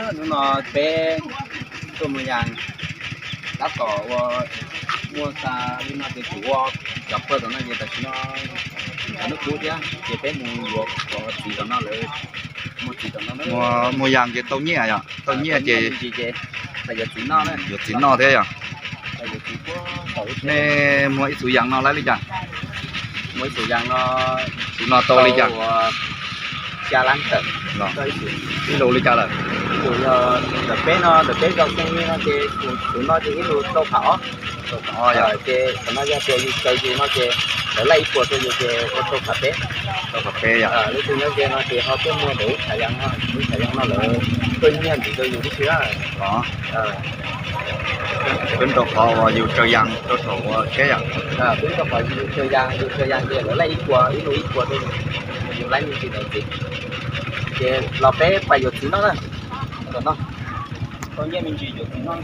Hnub no peb tuaj mus yas tab tom ua muaj xa li no ces tsum ua cov pawg tom no ces tam sim no tshav ntuj kub thiab ces peb mus yuav cov txiv tom no lawm. Mus txiv tom no, mus yas ces tau nyiaj yom, tau nyiaj ces yuav txiv noj thiab yom. Nej muag ib txhus yas no laib li cas? Muag ib txhus yas no, txhus no tau li cas? Ib lus li cas lawm? Ntawm peb no, ntawm peb zos Xeeb Yeeb no ces tus no ces ib lus rau phav ob. Ces qhov no yog tias yus tsaws yus no ces lawv laij ib puas rau yus ces ua rau phav peb. Rau phav peb yom. Lub twg nyob ze no ces ho tuaj muag ntawm ib tshav yas no, ib tshav yas no lawv tuaj nyiag ntxiv rau yus tib si na. Twb rau qhov uas yus tsaws yas rau saum ua tsheb yom. Twb rau qhov yus tsaws yas, yus tsaws yas ces lawv laij ib puas, ib lus ib puas rau yus, yus laij me ntsis ntawd ntxiv. Ces los peb pais yuav txiv noj na. Tau nyiaj me ntsis yuav txiv noj.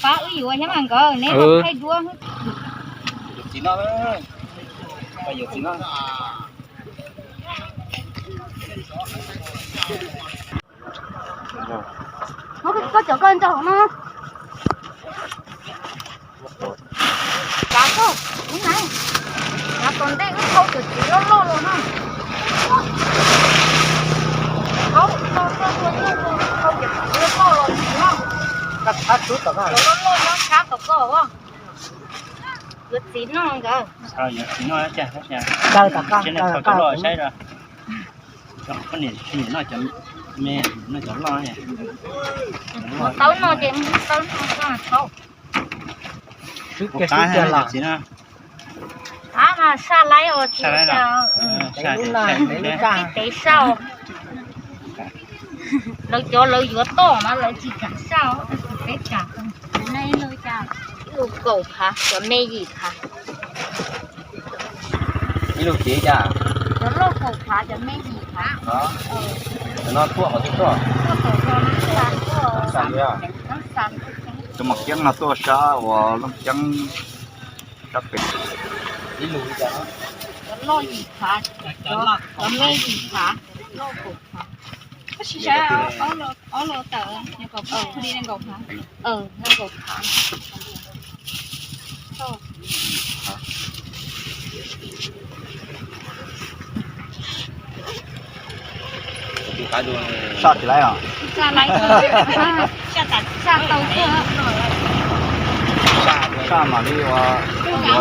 Pab wb yuav thiab mas nkawd, neb los thaij duab. Yuav txiv noj, pais yuav txiv noj. Koj cov koj nrog no. Kav koj, ub na, kav tom ntej wb thauj cov txiv loj loj los no. Thauj, thauj, thauj, thauj, thauj cov txiv loj loj los txiv no. Cov loj loj nyob sab tom koj os. Yuav txiv noj nkawd. Yuav txiv noj, cov loj saib os. Koj niam noj cov me, noj cov loj. Muaj taub no ces muaj taub no koj thauj. Qab mas saj laib os, tsis ua cas, tib tev saj os. Lawv cov lawv yuav toj mas lawv tsis kam saj os, tab sis peb kam. Ib lus kaum phav, cov me yim phav. Ib lus txiv cas? Cov loj kaum phav, cov me yim phav. Cov no tuaj qhov twg tuaj? Tuaj tom no, Xas tuaj, Xas, Xas. Cov mos kiab no tuaj sab uas Looj Ceeb sab pem. Ib lus li cas? Cov loj yim phav, cov me yim phav, loj kaum phav. Tab sis saib ob los tawm, nees nkaum phav, nees nkaum phav. Nees nkaum phav. Saj tsis laib os? Saj laib, saj tau kawg. Saj mam li ua, ua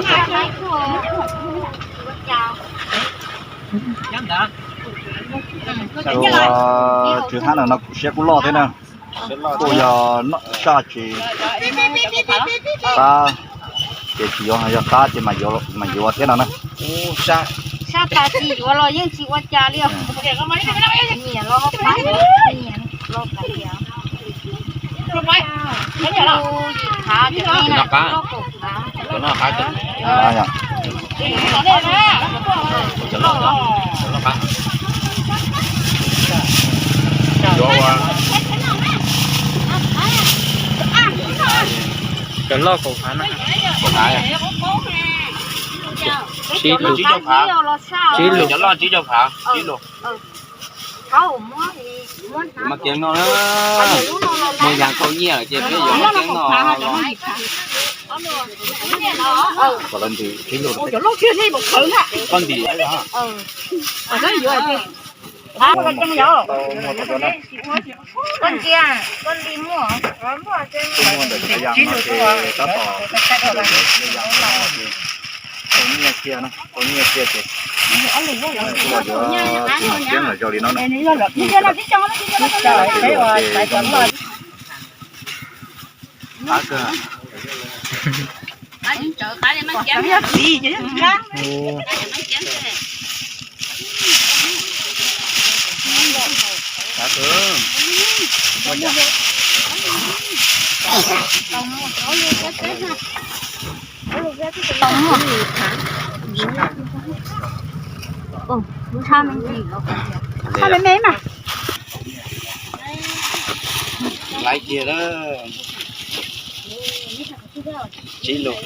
tau. Ua cas? Ua, tswv hab no no kuv siab kuj loj thiab na. Kuj yog saj tsis qab, ces tsis yuav, yog qab ces mam yuav thiab no na. Saj tas tsis yuav los yeej tsis ua cas li os. Nyiam los qab, nyiam los qab tias. Yim phav cov me na, loj kaum phav. Cov loj kaum phav na. Tsib lus, tsib lus, cov loj tsib caug phav, tsib lus. Mas kiag no, muag yas tau nyiaj ces peb yuav mas kiag no. Kom lawv ntim tsib lus. Koj ntim. Koj ntsia, koj li muaj. Muaj ntawm yas no ces tab tom tau nyiaj kiag na, tau nyiaj kiag ces kuj yuav tsis mas kiag ntawm zaus li no na. Ces peb ua ces zoo li no. Qab kawg. Laiv kiag na. Tsib lus,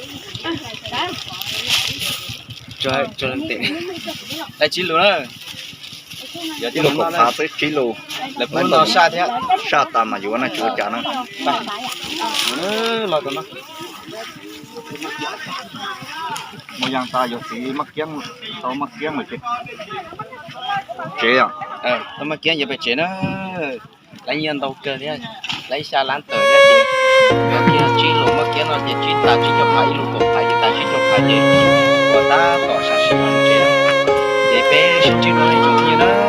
laiv tsib lus na. Ib lus kaum phav peb tsib lus. Lawv pub no saj thiab. Saj tas mas yuav na, tsis ua cas na. Los tom no. Mus yas tas yog txiv maj kiab, tau maj kiab mas tsev, tau maj kiab yuav pem tsev na. Laiv nyiaj ntau kawg thiab, laiv xya lab tawm thiab ces yuav kiag tsib lus maj kiab no ces tsib tas tsib caug phav, ib lus kaum phav ces tas tsib caug phav ces ua tab tom sam sim mus tsev. Ces peb sib ntsib dua ib tsoom phooj ywg na.